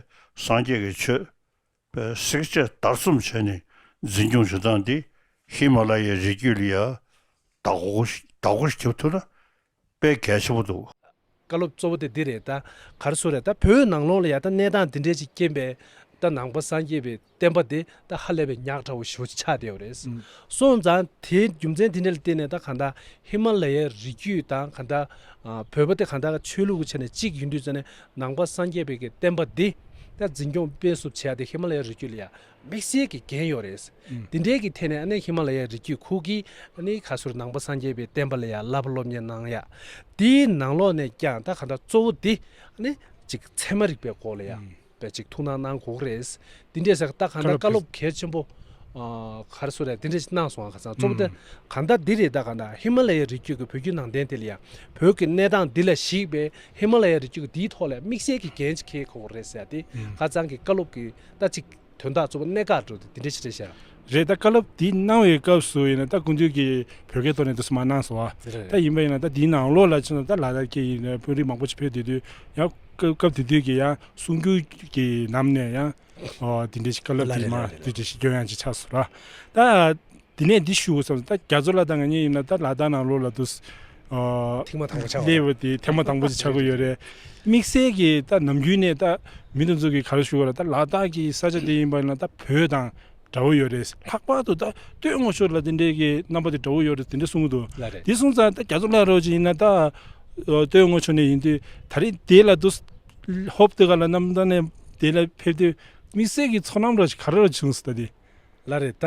སངས་རྒྱས་ཀྱི་ཆོས་པའི་བསྲེག་བཅད་བརྡར་གསུམ་བྱས་ནས་འཛིན་སྐྱོང་བྱེད་སྟངས་འདི་ཧི་མ་ལ་ཡའི་རི་རྒྱུད་ལ་ཡ་བདག་པོ་ཞིག་བདག་པོ་ཞིག་རྒྱབ་ཐུབ་ན་དཔེ་གལ་ཆེན་པོ་འདུག། བཀའ་སློབ་གཙོ་བོ་དེ་འདི་རེད། ད་ག་རེ་ཟེར་རེད། ད་བོད་ནང་ལོགས་ལ་ཡ་ད་གནས་སྟངས་འདི་འདྲས་ཅིག་རྐྱེན་པས་ད་ནང་པ་སངས་རྒྱས་པའི་བསྟན་པ་འདི་ད་ཧ་ལས་པའི་ཉག་ཕྲ་བོ་ཞེ་པོ་ཅིག་ཆགས་བསྡད་ཡོད་རེད། ཨང་། སོང་ཙང་དེའི་རྒྱུ་མཚན་དེ་འདྲ་ལ་བརྟེན་ནས་ད་གང་ལྟར་ཧི་མ་ལ་ཡའི་རི་རྒྱུད་དང་གང་ལྟར་ཨ་བོད་པ་དེ་གང་ལྟར་ཆོས་ལུགས་ཀྱི་ཆ་ནས་གཅིག་ཡིན་དུས་ཙ་ནས་ནང་པ་སངས་རྒྱས་པའི་གི་བསྟན་པ་འདི་ད་འཛིན་སྐྱོང་སྤེལ་གསུམ་བྱེད་ཡ་དེ་ཧི་མ་ལ་ཡའི་རི་རྒྱུད་ལ་ཡ་དམིགས་བསལ་གྱི་འགན་ཡོད་རེད། ཨང་། འདི་འདྲའི་གི་ཐད་ནས་ཨ་ནི་ཧི་མ་ལ་ཡའི་རི་རྒྱུད་ཁུལ་གྱི་ཨ་ནི་ག་ཟེར་ནང་པ་སངས་རྒྱས་པའི་བསྟན་པ་ལ་ཡ་བསླབ་པ་སློབ་གཉེར་གནང་ཡ། དེའི་ནང་ལོགས་ནས་ཀྱང་ད་གང་ལྟར་གཙོ་བོ་འདི་ཨ་ནི་ཅིག་ཚད་མ་རིག་པའི་སྐོར་ལ་ཡ། ཨང་། པའི་ཅིག་ཐུགས་སྣང་གནང་དགོས་རེད། འདི་འདྲའི་ཟེར་ད་གང་ལྟར་བཀའ་སློབ་གལ་ཆེན་པོ། ཨ་ག་རེ་ཟེར་རེད། འདི་འདྲ་ཞིག་གནང་སོང་ཨ། ཁ་སང་གཙོ་བོ་དེ་ཨང་། གང་ལྟར་འདི་རེད། ད་གང་ལྟར་ཧི་མ་ལ་ཡའི་རི་རྒྱུད་ཀྱི་བོད་བརྒྱུད་ནང་བསྟན་དེ་ལ་ཡ་བོད་ཀྱི་གནས་སྟངས་འདི་ལ་གཞིགས་པའི་ཧི་མ་ལ་ཡའི་རི་རྒྱུད་ཀྱི་འདིའི་ཐོག་ལ་དམིགས་བསལ་གྱི་འགན་ཅིག་འཁྱེར་དགོས་རེད་ཟེར་ཏེ་ཨང་། ཁ་སང་གི་བཀའ་སློབ་ཀྱི་ད་ཅིག་དོན་དག་གཙོ་བོ་གནད་འགག་འགྲོ་དེ་འདི་འདྲ་ཞིག་རེད་ཤག། རེད། ད་བཀའ་སློབ་འདི་གནང་བའི་སྐབས་སུ་ཡིན་ན་ད་སྐུ་མདུན་གྱིས་བོད་སྐད་ཐོག་ནས་འདུག་སེ་མར་གནང་སོང་བ། རེད། ད་ཡིན་པ་ཡིན་ན་ད་འདིའི་ནང་ལོགས་ལ་ཕྱིན་ན་ད་ལ་དྭགས་སྐད་ཡིན་ན་དཔོན་རིགས་མང་པོ་ཞིག་ཕེབས་བསྡད་དུས་ཡང་སྐབས་སྐབས་དེ་དུས་ཀྱི་ཡང་གསུང་སྒྱུར་གྱི་ནང་ནས་ཡང་ཨོ་དེ་འདྲ་ཞིག་བཀའ་སློབ་ལ་དེ་རེད་མ་ལ་རེད་དེ་རེད། འདྲ་ཞིག་སྐྱོན་ཡང་ཅིག་ཆགས་སོང་ར། ད་དེ་ནས་འདི་ཞུ་དགོས་བསམ་ད་རྒྱ་མཚོ་ལགས་དང་ང་གཉིས་ཡིན་ན་ད་ལ་དྭགས་ནང་ལོགས་ལ་འདུག་སེ་ཨོ་ཐེངས་མ་དང་པོ་ཆགས་པ་སླེབས་པ་དེ་ཐེངས་མ་དང་པོ་ཅིག་ཆགས་ཀྱི་ཡོད་རེད། དམིགས་བསལ་གྱི་ད་ནམ་རྒྱུན་ནས་ད་མི་དེ་ཚོ་གིས་ག་རེ་ཞུ་དགོས་ར། ད་ལ་དྭགས་ཀྱི་ས་ཆ་དེ་ཡིན་པ་ཡིན་ན་ད་བོད་དང་འདྲ་བོ་ཡོད་རེད། ལྷག་པར་དུ་ད་སྟོད་མངའ་ཤོར་ལ་དེ་འདྲའི་གི་རྣམ་པ་དེ་འདྲ་བོ་ཡོད་རེད་དེ་འདྲ་གསུང་གི་འདུག། ལགས་རེད། དེ་སོང་ཙང་ད་རྒྱ་མཚོ་ལགས་རོགས་ཅིག་ཡིན་ན་ད་ཨ་སྟོད་མངའ་ཤོར་ནས་ཡིན་དུས་ད་རེས་དེ་ལ་འདུག་སེ་ཧོབ་དེ་ག་ལ་གནམ་ཐང་ནས་དེ་ལ་ཕེབས་དུས་དམིགས་བསལ་གྱི་ཚོར་སྣང་རོགས་ཅིག་ག་རེ་རོགས་བྱུང་སོང་ད་དེ། ལགས་རེད། ད་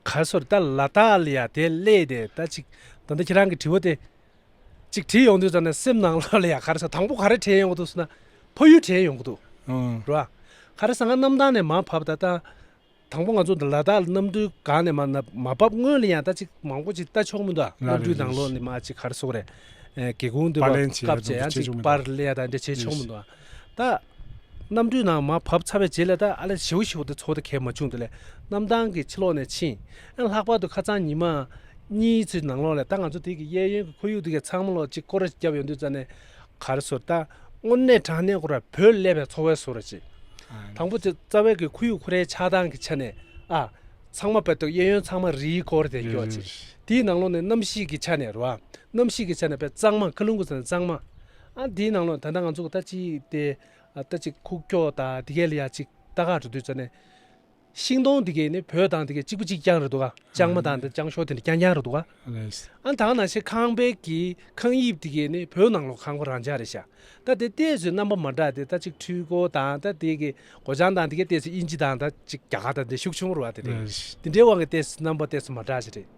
ག་རེ་ཟེར་ད་ལ་དྭགས་ལ་ཡ་དེ་སླེབས་དེ་ད་ཅིག་ད་ལྟ་ཁྱེད་རང་གི་དྲི་བ་དེ་ཅིག་དྲིས་ཡོང་དུས་ཙམ་ནས་སེམས་ནང་ལོགས་ལ་ཡ་ག་རེ་ཟེར་དང་པོ་ག་རེ་དྲན་ཡོང་གི་འདུག་ཟེར་ན་ཕ་ཡུལ་དྲན་ཡོང་གི་འདུག། ཨང་། རེད་བ། ག་རེ་ཟེར་ང་གནམ་ཐང་ནས་མར་བབས་ད་ད། དང་པོ་ང་ཚོ་འདི་ལ་དྭགས་ལ་གནམ་གྲུའི་སྒང་ནས་མར་ན་མ་བབས་སྔོན་ལ་ཡང་ད་ཅིག་མང་པོ་ཅིག་ལྟ་ཆོག་མི་འདུག་ཨ། ལགས་གནམ་གྲུའི་རེད་ནང་ལོགས་རེད། ནས་མར་ཅིག་ག་རེ་ཟེར་དགོས་རེད། ཨེ་སྒེའུ་ཁུང་འདི་པར་ལེན་བ་བྱས་བཀབ་བྱས་ཡང་ཅིག་པར་ལེན་ཡ་ད་འདྲ་བྱས་ཆོག་མི་འདུག་ཨ། ད་གནམ་གྲུའི་ནང་མར་བབས་ཚར་བའི་རྗེས་ལ་ད་ཨ་ལས་ཞེ་པོ་ཞེ་པོ་དེ་ཚོར་བ་དེ་གས་མ་བྱུང་། དེ་ལས་གནམ་ཐང་གི་ཕྱི་ལོགས་ནས་ཕྱིན། ཨ་ལྷག་པར་དུ་ཁ་སང་ཉི་མ་གཉིས་ཚོའི་ནང་ལོགས་ལ་ད་ང་ཚོ་དེ་གི་གཡས་གཡོན་གྱི་ཁོར་ཡུག་དེ་གས་ཚང་མ་ལོག་ཅིག་སྐོར་ར་བརྒྱབ་ཡོང་དུས་ཙམ་ནས་ག་རེ་ཟེར་ད་དངོས་གནས་དྲང་གནས་ཁོ་ར་བོད་སླེབས་པའི་ཚོར་བ་ཟེར་ར་ཅིག། ཨ། དང་པོ་དེ་རྩ་བའི་གི་ཁོར་ཡུག་ཁོ་རའི་ཆགས་སྟངས་ཀྱི་ཆ་ནས་ཨ། ཚང་མ་བལ་ཏོ་གཡས་གཡོན་ཚང་མ་རིའི་སྐོར་དེ་རེད་སྐྱོ་ཅིག། རེད། དེའི་ནང་ལོགས་ནས་གནམ་གཤིས་ཀྱི་ཆ་ནས་རེད་བ། གནམ་གཤིས་ཀྱི་ཆ་ནས་དཔེ་གཙང་མ་མཁའ་རླུང་གི་ཆ་ནས་གཙང་མ། ཨ་དེའི་ནང་ལོགས་ད་ལྟ་ང་ཚོ་གི་ད་ཅིག་དེ་ཨ་ད་ཅིག་ཁུག་ཀྱོག་དང་དེ་གས་ལ་ཡ་ཅིག་ལྟ་ག་འགྲོ་དུས་ཙམ་ནས། ཤིང་སྡོང་དེ་གས་ནི་བོད་དང་དེ་གས་གཅིག་པ་གཅིག་རྐྱང་རེད་འདུག་ག། ལྕང་མ་དང་དེ་ལྕང་ཤོག་དེ་འདྲ་རྐྱང་རྐྱང་རེད་འདུག་ག། རེད། ཨ་ད་ག་ནང་བཞིན་ཁང་པའི་གི་ཁང་དབྱིབས་དེ་གས་ནི་བོད་ནང་ལོགས་ཁང་པ་རང་འཇགས་རེད་ཤག། ད་དེ་ཏོག་ཙམ་རྣམ་པ་མ་འདྲ་དེ་ད་ཅིག་འཕྲུལ་འཁོར་དང་ད་དེ་གི་སྒོ་བྱང་དང་དེ་གས་ཏོག་ཙམ་དབྱིན་ཇི་དང་ད་ཅིག་རྒྱ་གར་དང་དེ་ཤུགས་ཆུང་རུ་བ་དེ་རེད། རེད། དེ་འདྲའི་དབང་གིས་ཏོག་ཙམ་རྣམ་པ་ཏོག་ཙམ་མ་འདྲ་ཞིག་རེད།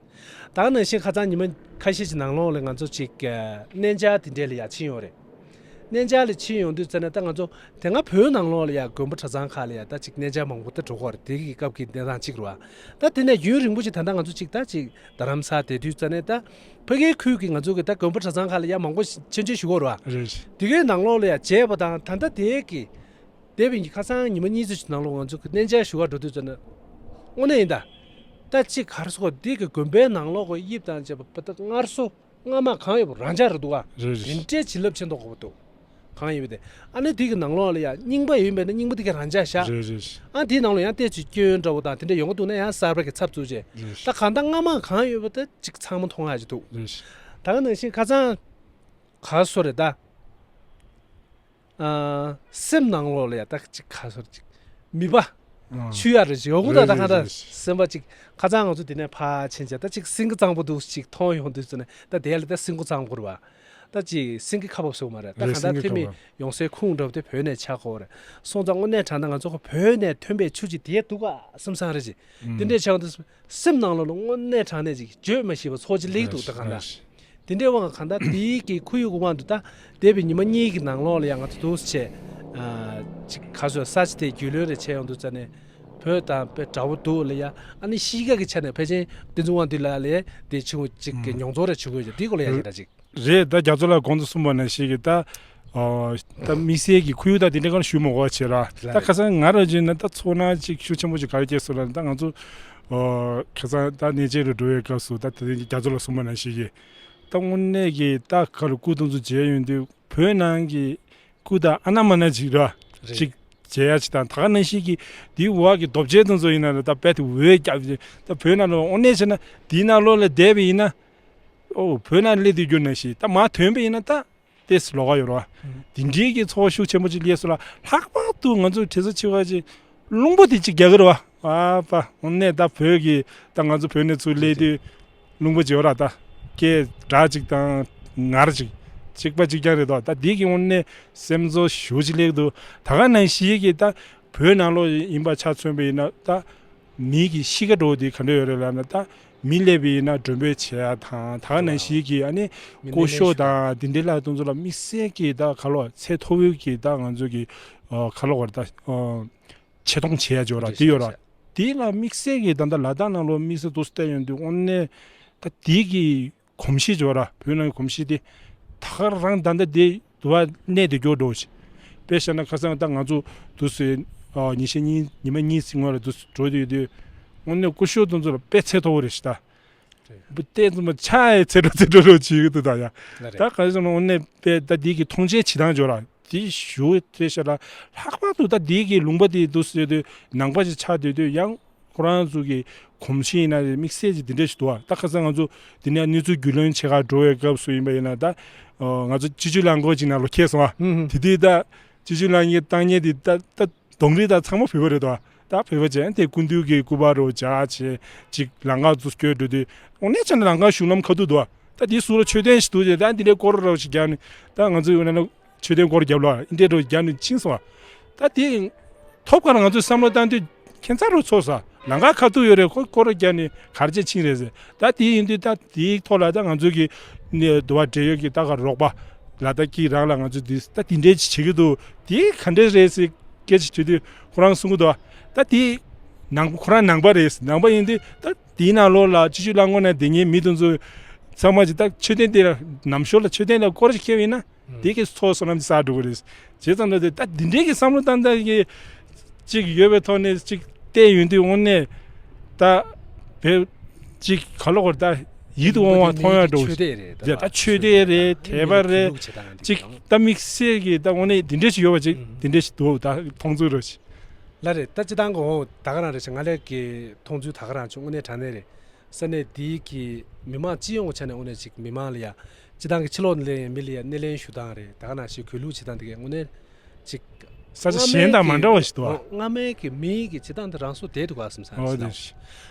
ད་ག་ནང་བཞིན་ཁ་སང་ཉི་མ་ཁ་ཤས་ཀྱི་ནང་ལོགས་ལ་ང་ཚོ་ཅིག་གནས་མཇལ་དེ་འདྲས་ལ་ཡ་ཕྱིན་ཡོད་རེད། གནས་མཇལ་ལ་ཕྱིན་ཡོང་དུས་ཙ་ནས་ད་ང་ཚོ་དེ་སྔ་བོད་ནང་ལོགས་ལ་ཡ་དགོན་པ་གྲྭ་ཚང་ཁག་ལ་ཡ་ད་ཅིག་གནས་མཇལ་མང་པོ་ད་འགྲོ་གི་ཡོད་རེད། དེ་གི་སྐབས་ཀྱི་གནས་སྟངས་གཅིག་རེད་བ། ད་དེ་ནས་རྒྱུན་རིང་པོ་ཅིག་ད་ལྟ་ང་ཚོ་ཅིག་ད་ཅིག་རྡ་རམ་ས་དེ་དུས་ཙ་ནས་ད་ཕ་གིའི་ཁུལ་གྱི་ང་ཚོ་གི་ད་དགོན་པ་གྲྭ་ཚང་ཁག་ལ་ཡ་མང་པོ་ཞིག་མཆོད་མཇལ་ཞུ་གི་ཡོད་རེད་བ། རེད། དེ་གའི་ནང་ལོགས་ལ་ཡ་མཇལ་བ་དང་ད་ལྟ་དེ་གི་འདས་པའི་ཁ་སང་ཉི་མ་གཉིས་ཙམ་ཞིག་ནང་ལོགས་ང་ཚོ་གི་གནས་མཇལ་ཞུ་བར་འགྲོ་དུས་ཙ་ན་དངོས་གནས་ཡིན་ད། ད་ཅིག་ག་རེ་ཟེར་དགོས། འདི་གི་དགོན་པའི་ནང་ལོགས་ཀྱི་དབྱིབས་དང་བཅས་པ་ད་སྔར་སྲོལ་སྔ་མ་གང་ཡོད་པ་རང་འཇགས་རེད་འདུག་ག་རེད་རེད། དེ་འདྲའི་བྱིན་རླབས་ཆེ་མདོག་ཁ་པོ་འདུག་གང་ཡིན་པ་དེ། ཨ་ནི་དེ་གི་ནང་ལོགས་ལ་ཡང་རྙིང་པ་ཡིན་པས་ན་རྙིང་པ་དེ་ག་རང་འཇགས་བཞག་རེད་རེད། ཨ་དེའི་ནང་ལ་ཡང་ཏོག་ཙམ་སྐྱོན་འདྲ་བོ་དང་དེ་འདྲ་ཡོང་གི་འདུག་ན་ཡང་གསར་པ་གི་ཚབ་བཙུགས་བྱས། རེད། ད་གང་ལྟར་སྔ་མ་གང་ཡོད་པ་ད་ཅིག་ཚང་མ་མཐོང་ཡག་ཅིག་འདུག་རེད། ད་ག་ནང་བཞིན་ཁ་སང་ག་རེ་ཟེར་དགོས་རེད་ད། ཨ། སེམས་ནང་ལོགས་ལ་ཡ་ད་ཅིག་ག་རེ་ཟེར་ཅིག་མོས་པ། ཨ། ཆུ་ཡ་རེ་ཞིག་ཡོང་གི་ད། རེད་ད་གང་ལྟར་རེད་རེད། སེམས་པ་ཅིག་ཁ་སང་ང་ཚོ་དེ་ནས་ཕར་ཕྱིན་བྱས་ད་ཅིག་སེང་གེ་གཙང་པོ་འདུག་ཅིག་མཐོང་ཡོང་དུས་ཙ་ནས་ད་དེ་ལ་ད་སེང་གེ་གཙང་པོ་རེད་བ། ད་ཅིག་སེང་གེ་ཁ་འབབ་སོང་མ་རེད་ད། རེད། གང་ལྟར་སེང་གེ་ཐོན་མི་ཁ་འབབ། ཡོང་སའི་ཁུངས་འདྲ་བོ་དེ་བོད་ནས་ཆགས་ཀྱི་ཡོད་རེད། སོང་ཙང་དངོས་གནས་དྲང་གནས་ང་ཚོ་ཁོ་བོད་ནས་ཐོན་པའི་ཆུ་ཅིག་དེ་འདུག་ག་བསམ་བསམ་རེད་ཅིག་ཨུམ། དེ་འདྲས་ཆགས་དུས་སེམས་ནང་ལོགས་ལ་དངོས་གནས་དྲང་གནས་ཅིག་བརྗོད་མ་ཤེས་པ་ཚོར་ཅིག་སླེབས་འདུག་ད་གང་ལྟར། དེ་འདྲའི་དབང་གང་ལྟར་དེའི་གི་ཁོར་ཡུག་གི་དབང་དུ་ད་འདས་པའི་ཉི་མ་གཉིས་ཀྱི་ནང་ལོགས་ལ་ཡང་ང་ཚོ་འདུག་སེ་བྱས། ཨ། ཅིག་ག་རེ་ཟེར། ས་ཆ་དེ་རྒྱུས་ལོན་རེ་བྱས་ཡོང་དུས་ཙ་ནས་བོད་དང་དཔེ་འདྲ་བོ་འདུག་ལ་ཡ། ཨ་ནི་གཤིས་ཀ་གི་ཆ་ནས་ཕལ་ཆེར་བསྟན་འཛིན་དབང་འདུས་ལགས་ལ་དེ་ཆུང་ཅིག་གི་ཨུམ། མྱོང་ཚོར་རེ་བྱུང་གི་ཡོད་ཅིག་དེའི་སྐོར་ལ་ཡ་ཞིག་འདྲ་ཅིག་རེད། ད་རྒྱ་མཚོ་ལགས་གོང་དུ་གསུངས་པ་ནང་བཞིན་གྱི་ད། ཨོ། ད་དམིགས་བསལ་གྱི་ཁོར་ཡུག་ད་དེ་འདྲ་གང་ཞུ་མི་དགོས་པ་བྱས་ར། ལགས་ད་རེད། ཁ་སང་ང་རང་བྱས་ན་ད་ཚོར་སྣང་ཅིག་ཤུགས་ཆེན་པོ་ཅིག་ག་རེ་སྐྱེས་སོང་ལབ་ན་ད་ང་ཚོ། ཨོ། ཁ་སང་ད་གནས་མཇལ་རུ་འགྲོ་བའི་སྐབས་སུ་ད་དེ་རིང་རྒྱ་མཚོ་ལགས་གསུངས་པ་ནང་བཞིན་གྱི། ད་དངོས་གནས་ཀྱི་ད་ག་རུ་སྐུ་དེ་ཚོ་མཇལ་ཡོང་དུས་བོད་ནང་གི་སྐུ་ད་ཨ་ན་མ་ན་ཅིག་ར། རེད། ཅིག་མཇལ་ཡ་ཅིག་དང་ད་ག་ནང་བཞིན་གྱི་དེའི་འོག་གི་རྡོ་གཅལ་དེ་ཚོ་ཡིན་ན་ར་ད་དཔེ་དེ་འོད་རྒྱབ་ཅིག་ད་བོད་ནང་ལ་དངོས་གནས་བྱས་ན་དེའི་ནང་ལོགས་ལ་བསྡད་པ་ཡིན་ན། ཨོ། བོད་ནང་སླེབས་དུས་རྒྱུ་ནང་བཞིན་ད་མར་ཐོན་པ་ཡིན་ན་ད། ཏེས་ལོགས་ཀ་ཡོད་རེད་བ། དེ་འདྲའི་གི་ཚོར་བ་ཤུགས་ཆེན་པོ་ཅིག་སླེབས་སོང་ལ། ལྷག་པར་དུ་ང་ཚོ་དྲི་ཟ་ཆེ་བ་ཅིག་རླུང་བུ་དེ་ཅིག་རྒྱག་གི་རེད་བ། ཨ་ཕ་དངོས་གནས་ད་བོད་ཀྱི་ད་ང་ཚོ་བོད་ནས་ཚུར་སླེབས་དུས་རླུང་བུ་བྱེད་བ་ར་ད་སྐད་སྒྲ་ཅིག་དང་ངར་ཅིག་གཅིག་པ་གཅིག་རྐྱང་རེད་དོ། ད་འདི་གི་དངོས་གནས་སེམས་ཚོར་ཞེ་པོ་ཅིག་སླེབས་འདུག་ད་ག་ནང་བཞིན་གྱི་ད་བོད་ནང་ལོགས་ཡིན་པ་ཆ་མཚོན་པ་ཡིན་ན་ད། མི་གི་གཤིས་ཀ་འདྲ་བོ་དེ་ག་འདྲ་ཡོད་རེད་ལབ་ན། ད་མི་སླེབས་པ་ཡིན་ན་མགྲོན་འབོད་བྱེད་ཡ་དང་། ད་ག་ནང་བཞིན་གྱི་ཨ་ནི་མི་སྐུ་ཞབས་དང་དེ་འདྲའི་ལག་དེ་ཚོ་ལ་དམིགས་བསལ་གྱི་ད་ག་ལོ་ཚད་མཐོ་བོའི་གི་ད་ང་ཚོ་གི་ཨ་ག་ལོ་བར་ད་ཨ་ཆེ་མཐོང་བྱེད་ཡ་འཇོག་ར་དེ་ཡོད་ར། དེ་ལ་དམིགས་བསལ་གྱི་ད་ལྟ་ལ་དྭགས་ནང་ལོགས་དམིགས་བསལ་དུ་བལྟས་ཡོང་དུས་དངོས་གནས་ད་དེ་གི་གོམས་གཤིས་འཇོག་ར། བོད་ནང་གི་གོམས་གཤིས་དེ་ད་ག་རང་ད་ལྟ་དེ་དུ་བ་གནས་དེ་འགྱོ་འགྲོ་ཞིག་དཔེ་བཞག་ན་ཁ་སང་ད་ང་ཚོ་དུ་སེ་ཨ་ཉིན་ཤས་གཉིས་ཉི་མ་གཉིས་ཙམ་སྔོན་ལ་དུ་འགྲོ་དུས་དུས་དངོས་གནས་སྐུ་ཞབས་དེ་ཚོ་ལ་དཔེ་ཚད་མཐོ་བོ་རེད་ཤག་ད། རེད། བུ་བལྟས་ཙམ་པ་ཆ་ཡི་ཚད་འགྲོ་ཚད་འགྲོ་རོ་བྱེད་ཀྱི་འདུག་ད་ཡ། ལ་རེད། ད་ག་རེ་ཟེར་ན་དངོས་གནས་དཔེ་ད་དེ་གི་མཐོང་ཆེན་བྱེད་སྟངས་འཇོག་ར། དེ་ཞུ་དེ་ཤ་ལ་ལྷག་པར་དུ་ད་དེ་གི་ལུང་པ་དེ་དུ་སེ་དུས་ནང་པ་ཞིག་ཆགས་དུས་དུས་ཡང་། ཁོ་རང་ཚོ་གི་གོམས་གཤིས་ཡིན་ན་རེད། དམིགས་བསལ་གྱི་འདི་འདྲ་ཞིག་འདུག་བ། ད་ཁ་སང་ང་ཚོ་འདི་ནས་གནས་ཚུལ་རྒྱུས་ལོན་བྱེད་གར་འགྲོ་བའི་སྐབས་སུ་ཡིན་པ་ཡིན་ན། ད་ང་ཚོ་སྤྱི་སྤྱོད་རླངས་འཁོར་ཅིག་ནང་ལ་འཁྱེར་སོང་བ། ཧུམ་ཧུམ། དེ་དུས་ད་སྤྱི་སྤྱོད་རླངས་འཁོར་བཏང་མཁན་དེ་ད་ད་གདོང་རིས་ད་ཚང་མ་བོད་པ་རེད་དོ། ད་བོད་པ་ཅན་དེ་སྐུ་མདུན་གྱི་སྐུ་པར་རོ་ཇག་བྱས་ཅིག་ལམ་ཁ་ཚོ་སྐྱོད་འགྲོ་དུས་དངོས་གནས་བྱས་ན་ལམ་ཁ་གཞུང་ལམ་ཁ་ཐུག་འདུག་བ། ད་དེའི་ཟུར་ལ་མཆོད་རྟེན་ཞིག་འདུག་ཅེས་ད་འདི་འདྲའི་སྐོར་རོ་ཞིག་རྒྱག་ནས། ད་ང་ཚོ་ཡོད་ན་ན་མཆོད་རྟེན་སྐོར་རྒྱབ་ལ་འདི་འདྲའི་རོ་རྒྱག་ནས་ཕྱིན་སོང་བ། ད་དེ་ཐོབ་ཀ་ལ་ང་ཚོས་བསམ་བློ་བཏང་དུས་ཁྱད་མཚར་རུ་ཚོར་སོང་། ལམ་ཁ་ཁ་ཐུག་ཡོད་རེད། ཁོ་སྐོར་རོ་རྒྱག་ནས་གར་ཅན་ཕྱིན་རེད་ཟེར། ད་དེ་ཡིན་དུས་ད་དེའི་ཐོག་ལ་ད་ང་ཚོ་གི་ནས་འདུ་བ་འབྲེལ་ཡོད་ཀྱི་ད་ག་རོགས་པ་ལ་ད་ཀྱི་རང་ལ་ང་ཚོ་འདི་ད་དེ་འདྲའི་ཅིག་བྱེད་ཀྱི་འདུག་དེ་ག་འདྲས་རེད་ཟེར་སྐད་ཆ་དྲིས་དུས་ཁོ་རང་གསུང་གི་འདུག་ད་དེ་ནང་ཁོ་རང་ནང་པ་རེད། ནང་པ་ཡིན་དུས་ད། དེའི་ནང་ལོགས་ལ་སྤྱི་སྤྱོད་རླངས་འཁོར་ནང་བསྡད་མཁན་མི་དེ་ཚོ་ཚང་མ་ཅིག་ད་མཆོད་རྟེན་དེ་ལ་ནམ་ཞོར་ལ་མཆོད་རྟེན་ལ་སྐོར་ཞིག་ཁེལ་བ་ཡིན་ན་དེ་གི་ཚོགས་བསོད་ནམས་ཅིག་བསགས་འགྲོ་གི་རེད། བྱས་ཙང་ད་དེ་ད་འདི་འདྲའི་གི་བསམ་བློ་བཏང་སྟངས་ཀྱི་ཅིག་ཡོད་པའི་ཐོག་ནས་ཅིག་བལྟས་ཡོང་དུས་དངོས་གནས་ད་བོད་ཅིག་ག་ལོ་གོ་ད་ཡིད་དུ་འོང་བ་མཐོང་ཡ་འགྲོ་གི་རེད། ད་མཆོད་རྟེན་རེད། དེབ་ད་མཆོད་རྟེན་རེད། དད་པ་རེད། ཅིག་ད་དམིགས་བསལ་གྱི་ད་དངོས་གནས་འདི་འདྲ་ཞིག་ཡོད་པ་ཅིག་འདི་འདྲ་ཞིག་འདུག་ད་མཐོང་ཚུལ་རེད། ལ་རེད། ད་སྤྱི་བཏང་གི་འོ་ད་ག་རང་རེད་ཤག་ང་ལས་ཀྱི་མཐོང་ཚུལ་ད་ག་རང་བྱུང་། དངོས་གནས་དྲང་གནས་རེད། ས་གནས་འདིའི་གི་མི་མང་སྤྱི་ཡོངས་ཀྱི་ཆ་ནས་དངོས་གནས་ཅིག་མི་མང་ལ་ཡ་སྤྱི་བཏང་གི་ཕྱི་ལོགས་ནས་སླེབས་མི་ལ་ཡ་སྣེ་ལེན་ཞུ་སྟངས་རེད། ད་ག་ནང་བཞིན་གུས་ལུགས་བྱེད་སྟངས་དེ་གས་དངོས་གནས་ཅིག་ས་ཆ་གཞན་དང་མ་འདྲ་བ་ཞིག་འདུག་ཨ། སྔ་མའི་གི་མིའི་གི་བྱེད་སྟངས་དེ་རང་སོ་བསྡད་འདུག་ག་བསམ་ས་ཨོ་རེད།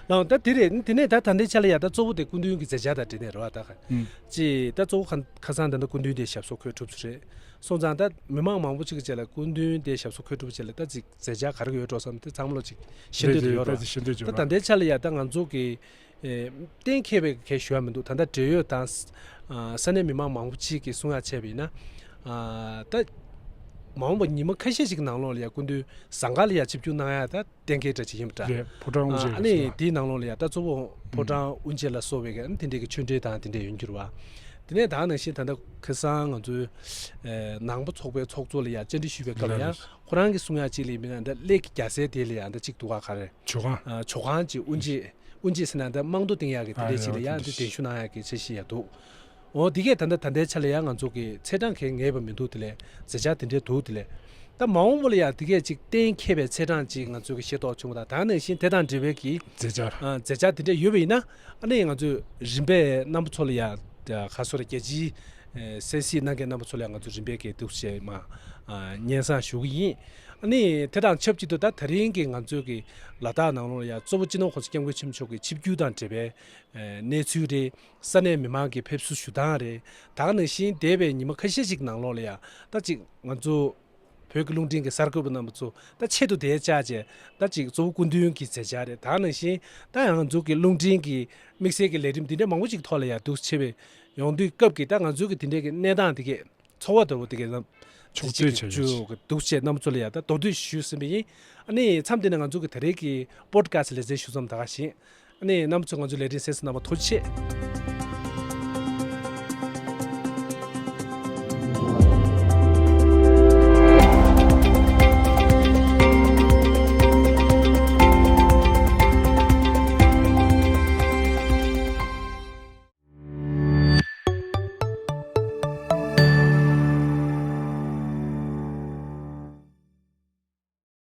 ལའོ་ད་དེ་རེད། དེ་ནས་ད་ད་ལྟའི་ཆ་ལ་ཡ་ད་གཙོ་བོ་དེ་སྐུ་མདུན་གྱི་མཛད་འཆར་དང་འབྲེལ་ནས་རེད་བ། ད་ག་ཅི་ད་གཙོ་བོ་ཁ་ཁ་སང་ད་ལྟ་སྐུ་མདུན་དེ་ཞབས་སོར་འཁོད་གྲུབ་ཚུལ་རེད། སོང་ཙང་ད་མི་མང་མང་པོ་ཅིག་གི་རྗེས་ལ་སྐུ་མདུན་དེ་ཞབས་སོར་འཁོད་གྲུབ་རྗེས་ལ་ད་ཅིག་མཛད་འཆར་ག་རེ་ཡོད་འགྲོ་བསམ་དེ་ཚང་མ་ལོ་ཅིག་ཤེས་འདོད་དེ་ཡོད་རེད། ད་ད་ལྟའི་ཆ་ལ་ཡ་ད་ང་ཚོ་གི་གཏན་འཁེལ་བའི་གལ་ཞུ་ཡ་མི་འདུག་ད་ལྟ་འབྲེལ་ཡོད་དང་ས་གནས་མི་མང་མང་པོ་ཅིག་གིས་གསུང་ཡ་བྱས་པ་ཡིན་ན་ ཨ་ད་མ་འོངས་པ་ཉི་མ་ཁ་ཤས་ཤིག་ནང་ལོགས་ལ་ཡ་སྐུ་མདུན་ཟངས་དཀར་ལ་ཡ་ཆིབས་བསྒྱུར་གནང་ཡ་ད་གཏན་འཁེལ་འདྲ་ཅིག་ཡིན་པ་འདྲ། རེད། ཕོ་བྲང་དབུ་ཨ་འབྱེད་ཨ་ནི་ཟེར་ལ། དེའི་ནང་ལོགས་ལ་ཡ་ད་གཙོ་བོ་ཕོ་བྲང་དབུ་འབྱེད་ལ་སོགས་པའི་གི་ཨ་ནི་དེ་འདྲའི་གི་ཆོས་འབྲེལ་དང་དེ་འདྲའི་ཡོང་རྒྱུ་རེད་བ། དེ་ནས་ད་ནང་བཞིན་ད་ལྟ་ཁ་སང་ང་ཚོའི་ཨེ་ནང་པ་ཚོགས་པའི་ཚོགས་གཙོ་ལ་ཡ་བཅར་འདྲི་ཞུས་པའི་སྐབས་ལ་ཡ་ལགས། ཁོ་རང་གིས་གསུང་ཡ་གཅིག་ལ་ཡིན་ན་ད་གླེ་གི་རྒྱལ་སའི་དེ་ལ་ཡ་ད་གཅིག་འདུག་ག་ག་རེ། ཇོ་ཁང་། ཨ་ཇོ་ཁང་གི་དབུ་འབྱེད། དབུ་འབྱེད་ཟེར་ན་ད་དམངས་གཙོ་སྟེང་ཡག་གི་དེ་ཨ་འདྲའི་ཡ་ཅིག་ལ་ཡ་དེ་འདྲ་འདི་གདན་ཞུ་གནང་ཡག་གི་འཆར་གཞི་ཡ་འདུག་འོ་དེ་གས་ད་ལྟ་ད་ལྟའི་ཆ་ལ་ཡ་ང་ཚོ་གི་ཚེས་གྲངས་གས་ངེས་པ་མི་འདུག་དེ་ལས་མཛད་འཆར་དེ་འདྲའི་འདུག་དེ་ལས་ད་མ་འོངས་པ་ལ་ཡ་དེ་གས་ཅིག་གཏན་འཁེལ་བའི་ཚེས་གྲངས་ཅིག་ང་ཚོ་གི་ཤེས་རྟོགས་བྱུང་བ་དང་ད་ནང་བཞིན་དེ་དང་འབྲེལ་བའི་གི་མཛད་འཆར། ཨ་མཛད་འཆར་དེ་འདྲ་ཡོད་པ་ཡིན་ན་ཨ་ནི་ང་ཚོས་རིམ་པས་རྣམ་པ་ཚོ་ལ་ཡ་ཁ་སོ་ར་རྒྱལ་སྤྱིའི་ཨེ་གསན་གཟིགས་གནང་མཁན་རྣམ་པ་ཚོ་ལ་ཡ་ང་ཚོ་རིམ་པས་གས་འདུག་ཞེས་མ་ཨ་སྙན་སེང་ཞུ་གི་ཡིན། ཨ་ནི་དེ་དང་ཆབས་ཅིག་ཏུ་ད་དེ་རིང་གི་ང་ཚོའི་གི་ལ་དྭགས་ནང་ལོགས་ལ་ཡ་གཙོ་བོ་སྤྱི་ནོར་༸གོང་ས་༸སྐྱབས་མགོན་ཆེན་པོ་མཆོག་གི་ཆིབས་བསྒྱུར་དང་འབྲེལ་བའི་ཨེ་གནས་ཚུལ་རེད། ས་གནས་མི་མང་གི་ཕེབས་བསུ་ཞུ་སྟངས་རེད། ད་ག་ནང་བཞིན་འདས་པའི་ཉི་མ་ཁ་ཤས་ཤིག་ནང་ལོགས་ལ་ཡ་ད་ཅིག་ང་ཚོ་བོད་ཀྱི་རླུང་འཕྲིན་གྱི་གསར་འགོད་པ་རྣམ་པ་ཚོ་ད་ཆེད་དུ་དེ་བཅར་བྱས་ད་ཅིག་གཙོ་བོ་སྐུ་མདུན་གྱི་མཛད་འཆར་རེད། ད་ག་ནང་བཞིན་ད་ཡང་ང་ཚོ་གི་རླུང་འཕྲིན་གྱི་དམིགས་བསལ་གྱི་ལས་རིམ་འདི་འདྲ་མང་པོ་ཞིག་ཐོག་ལ་ཡ་འདུག་ཆེ་བའི་ཡོང་དུས་སྐབས་ཀྱི་ད་ང་ཚོ་གི་དེ་འདྲའི་གི་གནས་སྟངས་དེ་གས་ཚོར་བ་ལྟ་བུ་དེ་གས་ལམ་ཕྱོགས་གཅིག་གི་བཅུ་གི་འདུག་བྱས་རྣམ་པ་ཚོ་ལ་ཡ་ད་མདོར་བསྡུས་ཞུས་ཟིན་པ་ཡིན། ཨ་ནི་མཚམས་འདི་ནས་ང་ཚོ་གི་ད་རེས་ཀྱི་པོ་ཌི་ཁ་སི་ལེ་ཚན་ཞུ་མཚམས་ད་ག་བཞིན། ཨ་ནི་རྣམ་པ་ཚོ་ང་ཚོའི་ལས་རིམ་གསན་གཟིགས་གནང་བ་ཐུགས་རྗེ་ཆེ།